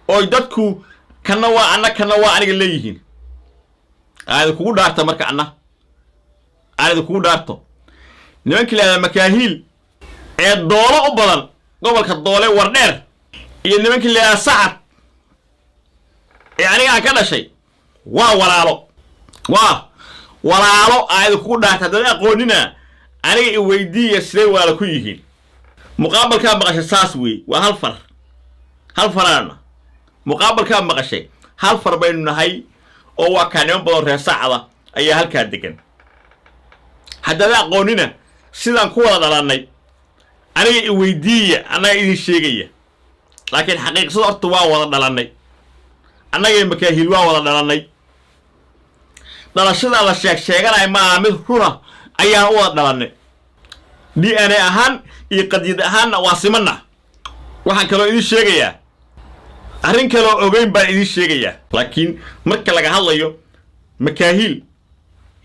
Oy dadku kanna waa anna, kanna waa aniga leeyihiin. Aan idinkugu dhaarta marka, anna aan idinkugu dhaarto, nimankii lahahdaa Makaahiil ee Doolo u badan, gobolka Doole Wardheer, iyo nimankii lahahdaa Sacad ee aniga aan ka dhashay waa walaalo, waa walaalo. Aan idinkugu dhaarta, haddana aqoonina aniga i weydiiya siday walaalo ku yihiin. Muqaabalkaa maqashay saas wey, waa hal far, hal faraana muqaabalkaa maqashay. Hal far baynu nahay oo waa kaa niman badan reer Sacda ayaa halkaa degan. Haddana aqoonina sidaan ku wada dhalannay aniga i weydiiya, annaga idin sheegaya. Laakiin xaqiiqsada horta waa wada dhalannay, annagay Makaahiil waa wada dhalannay. Dhalashadaa la sheeg sheeganaya maaha mid runa, ayaan u wada dhalannay. DNA ahaan iyo qadiyad ahaanna waa simana. Waxaan kaloo idiin sheegayaa, arrin kaloo ogeyn baan idiin sheegayaa. Laakiin marka laga hadlayo Makaahiil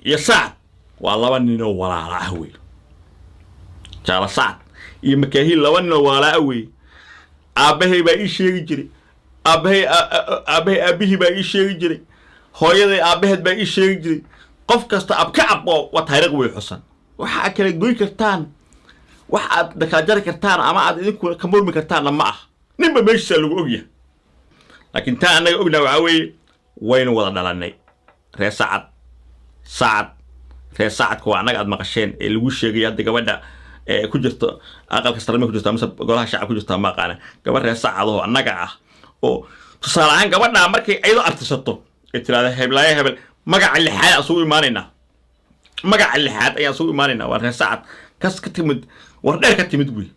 iyo Sacad, waa laba ninoo walaala ah wey. Jaala Sacad iyo Makaahiil laba ninoo walaala ah wey. Aabbahay baa ii sheegi jiray, aabbahay, aabbahay aabbihii baa ii sheegi jiray, hooyaday aabbaheed baa ii sheegi jiray. Qof kasta abka ab oo waa taariikh wey xusan. Waxa aad kala goyn kartaan, wax aad kala jari kartaan ama aad idinku ka murmi kartaanna ma ah. Ninba meeshiisaa lagu ogyahay. Laakiin taa annaga ognaa waxaa weeye waynu wada dhalannay reer Sacad. Sacad, reer Sacadka waa annaga aad maqasheen ee lagu sheegay hadda gabadha ee ku jirto aqalka sarme ku jirta amase golaha shacab ku jirta, ma aqaana, gabadh reer Sacad oo annaga ah oo tusaale ahaan gabadhaa markay iyadoo abtirsato ee tirahda heblaayo hebel, magaca lixaad aan isugu imaanaynaa, magaca lixaad ayaan isugu imaanaynaa. Waa reer Sacad kas ka timid Wardheer ka timid wey.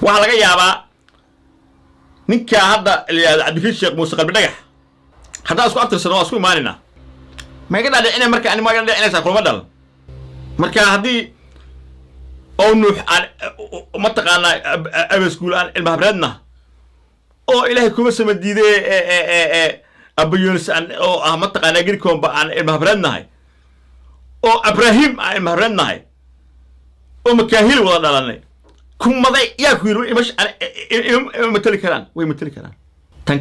Waxaa laga yaabaa ninkaa hadda la yihahdo Cabdikariin Sheekh Muuse Qalbi Dhagax haddaan isku abtirsano waa isku imaanaynaa. Ma iga dhaadhicina marka? Ani ma iga dhadhicinaysaa kulama dhalan? Marka haddii oo Nuux aan mataqaanaa Abaskuul aan ilma habreedna oo Ilaahay kuma sama diiday Abayunis aan oo ah mataqaanaa Girkomba aan ilma habreednahay oo Abrahim aan ilma habreednahay oo Makaahil wada dhalanay, kumaday yaa ku yidhi ima mateli karaan? Way mateli karaan. Tan